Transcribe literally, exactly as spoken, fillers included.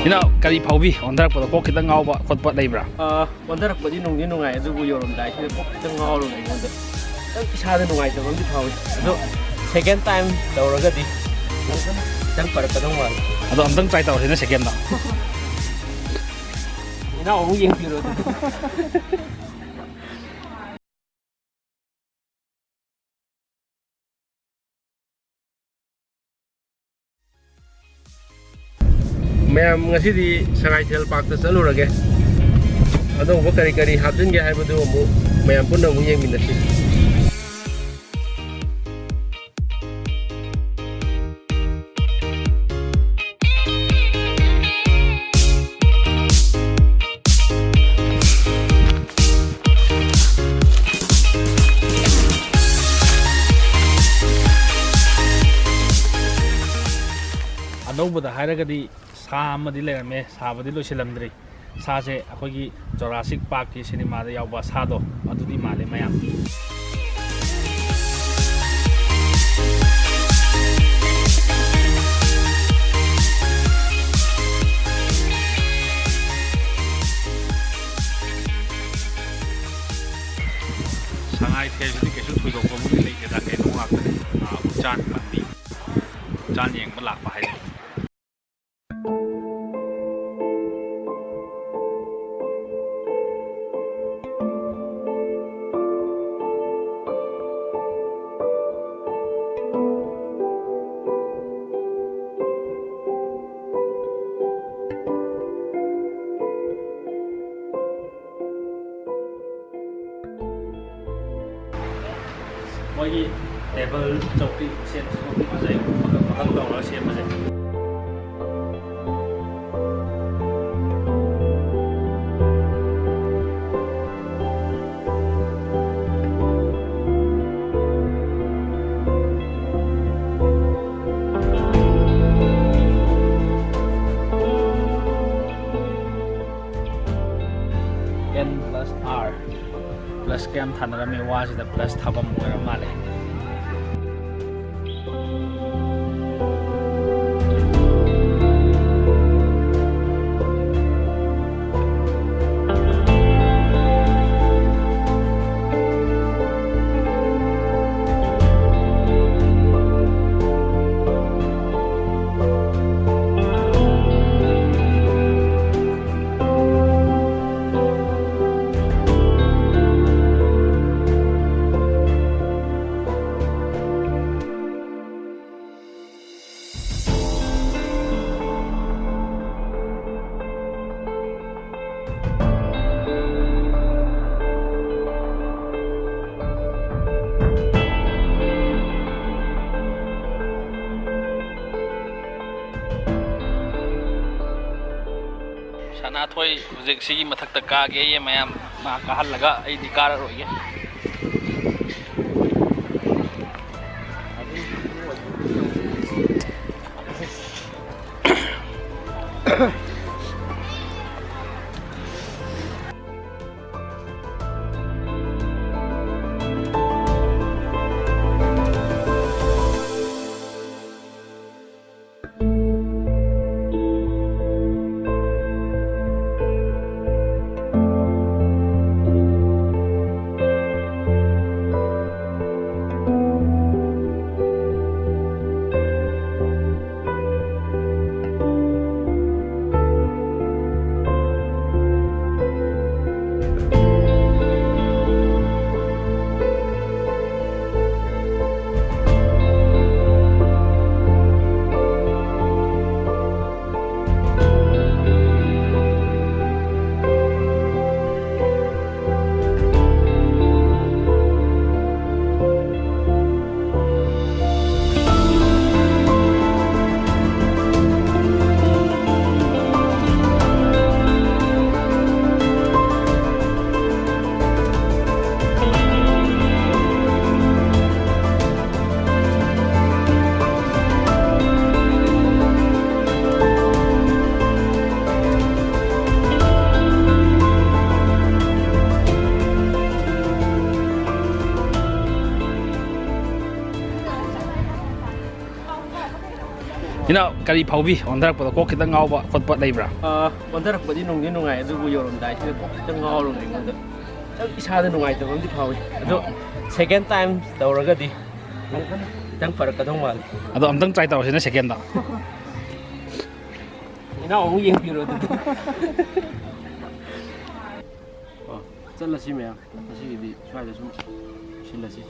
ꯏꯅꯥꯎ, ꯀꯔꯤ ꯐꯥꯎꯕꯤ? ꯑꯣꯟꯊꯔꯛꯄꯗ ꯀꯣꯛ ꯈꯤꯇꯪ ꯉꯥꯎꯕ ꯈꯣꯠꯄ ꯂꯩꯕ꯭ꯔꯥ? ꯑꯥ, ꯑꯣꯟꯊꯔꯛꯄꯗꯤ ꯅꯨꯡꯗꯤ ꯅꯨꯡꯉꯥꯏ, ꯑꯗꯨꯕꯨ ꯌꯧꯔꯝꯗꯥꯏꯁꯤꯗ ꯀꯣꯛ ꯈꯤꯇꯪ ꯉꯥꯎꯔꯒ ꯑꯩꯉꯣꯟꯗ ꯈꯤꯇꯪ ꯏꯁꯥꯗ ꯅꯨꯡꯉꯥꯏꯇꯕ ꯑꯃꯗꯤ ꯐꯥꯎꯏ꯫ ꯑꯗꯣ second time ꯇꯧꯔꯒꯗꯤ ꯈꯤꯇꯪ ꯐꯔꯛꯀꯗꯧ ꯃꯥꯜꯂꯦ꯫ ꯑꯗꯣ ꯑꯝꯇꯪ try ꯇꯧꯔꯁꯤꯅ second ꯗꯣ꯫ ꯏꯅꯥꯎ ꯑꯃꯨꯛ ꯌꯦꯡꯕꯤꯔꯣ ꯑꯗꯨꯗꯤ꯫ ꯃꯌꯥꯝ, ꯉꯁꯤꯗꯤ ꯁꯉꯥꯏꯊꯦꯜ ꯄꯥꯔꯛꯇ ꯆꯠꯂꯨꯔꯒꯦ꯫ ꯑꯅꯧꯕ ꯀꯔꯤ ꯀꯔꯤ ꯍꯥꯞꯆꯤꯟꯒꯦ ꯍꯥꯏꯕꯗꯨ ꯑꯃꯨꯛ ꯃꯌꯥꯝ ꯄꯨꯟꯅ ꯑꯃꯨꯛ ꯌꯦꯡꯃꯤꯟꯅꯁꯤ꯫ ꯑꯅꯧꯕꯗ ꯍꯥꯏꯔꯒꯗꯤ ꯁꯥ ꯑꯃꯗꯤ ꯂꯩꯔꯝꯃꯦ, ꯁꯥꯕꯗꯤ ꯂꯣꯏꯁꯤꯜꯂꯝꯗ꯭ꯔꯤ꯫ ꯁꯥꯁꯦ ꯑꯩꯈꯣꯏꯒꯤ ꯖꯣꯔꯥꯁꯤꯛ ꯄꯥꯔꯛꯀꯤ ꯁꯤꯅꯦꯃꯥꯗ ꯌꯥꯎꯕ ꯁꯥꯗꯣ, ꯑꯗꯨꯗꯤ ꯃꯥꯜꯂꯦ ꯃꯌꯥꯝ꯫ ꯁꯉꯥꯏ ꯐꯦꯁꯇꯗꯤ ꯀꯩꯁꯨ ꯊꯣꯏꯗꯣꯛꯄꯕꯨꯗꯤ ꯂꯩꯇꯦꯗ, ꯀꯩꯅꯣ ꯉꯥꯛꯇꯅꯤ, ꯎꯆꯥꯟ ꯄꯥꯝꯕꯤ, ꯎꯆꯥꯟ ꯌꯦꯡꯕ ꯂꯥꯛꯄ ꯍꯥꯏꯗꯨꯅꯤ꯫ ꯃꯣꯏꯒꯤ ꯇꯦꯕꯜ, ꯆꯧꯀ꯭ꯔꯤ ꯁꯦꯝꯕꯁꯦ ꯃꯈꯜ ꯃꯈꯜ ꯇꯧꯔꯒ ꯁꯦꯝꯕꯁꯦ꯫ N plus R, plus ꯀꯌꯥꯝ ꯊꯥꯅꯔꯝꯃꯦ ꯋꯥꯁꯤꯗ, plus ꯊꯥꯐꯝ ꯑꯣꯏꯔ ꯃꯥꯜꯂꯦ꯫ ꯑꯊꯣꯏ ꯍꯧꯖꯤꯛ ꯁꯤꯒꯤ ꯃꯊꯛꯇ ꯀꯥꯒꯦꯌꯦ ꯃꯌꯥꯝ, ꯃꯥ ꯀꯥꯍꯜꯂꯒ ꯑꯩꯗꯤ ꯀꯥꯔꯔꯣꯏꯒꯦ꯫ ꯏꯅꯥꯎ, ꯀꯔꯤ ꯐꯥꯎꯕꯤ? ꯑꯣꯟꯊꯔꯛꯄꯗ ꯀꯣꯛ ꯈꯤꯇꯪ ꯉꯥꯎꯕ ꯈꯣꯠꯄ ꯂꯩꯕ꯭ꯔꯥ? ꯑꯥ, ꯑꯣꯟꯊꯔꯛꯄꯗꯤ ꯅꯨꯡꯗꯤ ꯅꯨꯡꯉꯥꯏ, ꯑꯗꯨꯕꯨ ꯌꯧꯔꯝꯗꯥꯏꯁꯤꯗ ꯀꯣꯛ ꯈꯤꯇꯪ ꯉꯥꯎꯔꯒ ꯑꯩꯉꯣꯟꯗ ꯈꯤꯇꯪ ꯏꯁꯥꯗ ꯅꯨꯡꯉꯥꯏꯇꯕ ꯑꯃꯗꯤ ꯐꯥꯎꯏ꯫ ꯑꯗꯣ second time ꯇꯧꯔꯒꯗꯤ ꯈꯤꯇꯪ ꯐꯔꯛꯀꯗꯧ ꯃꯥꯜꯂꯤ꯫ ꯑꯗꯣ ꯑꯝꯇꯪ try ꯇꯧꯔꯁꯤꯅꯦ second ꯗ꯫ ꯏꯅꯥꯎ ꯑꯃꯨꯛ ꯌꯦꯡꯕꯤꯔꯣ ꯑꯗꯨꯗꯤ꯫ ꯑꯣ, ꯆꯠꯂꯁꯤ ꯃꯌꯥꯝ꯫ ꯉꯁꯤꯒꯤꯗꯤ ꯁ꯭ꯋꯥꯏꯗ ꯁꯨꯝ ꯂꯣꯏꯁꯤꯜꯂꯁꯤ꯫